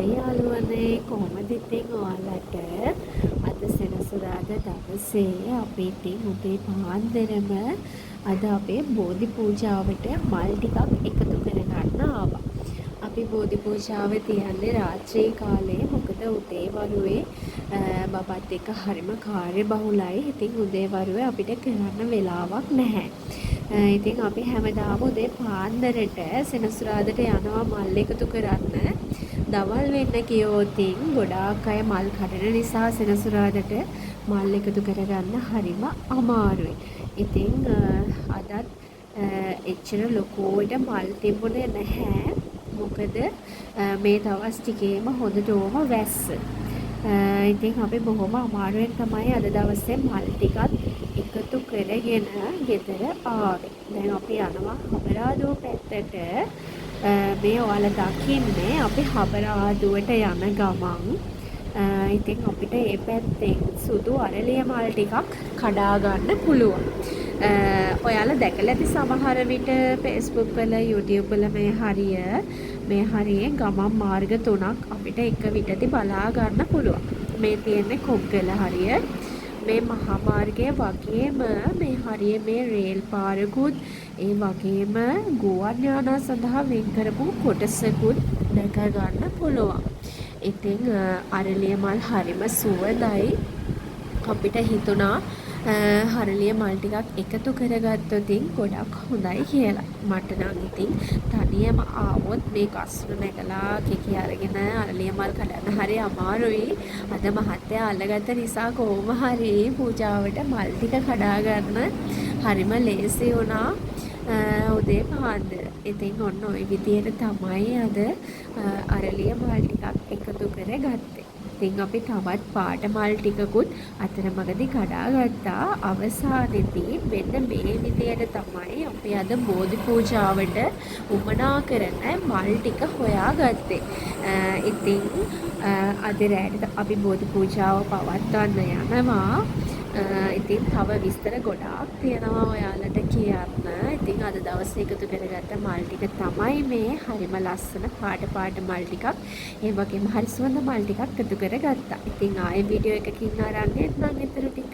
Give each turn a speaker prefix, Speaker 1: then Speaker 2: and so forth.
Speaker 1: Hi යාළුවනේ, කොහොමද ඉතින් ඔයාලට? අද සෙනසුරාදා දවසේ අපි ඉතින් උදේ පාන්දරම අද අපේ බෝධි පූජාවට මල් ටිකක් එකතු කරගන්න ආවා. අපි බෝධි පූජාව තියන්නේ රාත්‍රී කාලේ. මොකද උදේ වරුවේ බබත් එක්ක හරිම කාර්ය බහුලයි. ඉතින් උදේ වරුවේ අපිට කරන්න වෙලාවක් නැහැ. ඉතින් අපි හැමදාම උදේ පාන්දරට සෙනසුරාදට යනවා මල් එකතු කරන්න. දවල් වෙන්න කිව්වොතින් ගොඩාක් අය මල් කඩන නිසා සෙනසුරාදට මල් එකතු කරගන්න හරිම අමාරුයි. ඉතින් අදත් එච්චර ලොකුවට මල් තිබුණේ නැහැ. මොකද මේ දවස් ටිකේම හොඳටම වැස්ස. ඉතින් අපි බොහොම අමාරුවෙන් තමයි අද දවසේ මල් ටිකත් එකතු කරගෙන ගෙදර ආවේ. දැන් අපි යනවා හබරාදුව පැත්තට. මේ ඔයාලා දකින්නේ අපි හබරාදුවට යන ගමන්. ඉතින් අපිට ඒ පැත්තෙන් සුදු අරලිය මල් ටිකක් කඩා ගන්න පුළුවන්. ඔයාලා දැකලා ඇති සමහර විට ෆේස්බුක් වල, යූටියුබ් වල මේ හරිය. මේ හරියේ ගමන් මාර්ග තුනක් අපිට එක විටදී බලා ගන්න පුළුවන්. මේ තියෙන්නේ කොග්ගල හරිය. මේ මහා මාර්ගය වගේම මේ හරියේ මේ රේල් පාරකුත්, ඒ වගේම ගුවන් යානා සඳහා වෙන් කරපු කොටසකුත් දැක ගන්න පුළුවන්. ඉතින් අරලිය මල් හරිම සුවඳයි. අපිට හිතුණා අරලිය මල් ටිකක් එකතු කරගත්තොතින් ගොඩක් හොඳයි කියලා. මට නම් ඉතින් තනියම ආවොත් මේ ගස්වල නැගලා කෙකි අරගෙන අරලිය මල් කඩන්න හරි අමාරුයි. අද මහත්තයා අල්ලගත්ත නිසා කොහොම හරි පූජාවට මල් ටික කඩා ගන්න හරිම ලේසි වුණා උදේ පාන්දර. ඉතින් ඔන්න ඔය විදියට තමයි අද අරලිය මල් ටිකක් එකතු කරගත්තේ. ඉතින් අපි තවත් පාට මල් ටිකකුත් අතරමඟදී කඩා ගත්තා. අවසානයේදී මෙන්න මේ විදියට තමයි අපි අද බෝධි පූජාවට උමනා කරන මල් ටික හොයාගත්තේ. ඉතින් අද රෑට අපි බෝධි පූජාව පවත්වන්න යනවා. ඉතින් තව විස්තර ගොඩාක් තියෙනවා ඔයාලට කියන්න. ඉතින් අද දවසේ එකතු කරගත්ත මල් ටික තමයි මේ. හරිම ලස්සන පාට පාට මල් ටිකක්. ඒ වගේම හරි සුවඳ මල් ටිකක් එකතු කරගත්තා. ඉතින් ආයෙ වීඩියෝ එකකින් අරන් එන්නම් ඉතුරු ටික.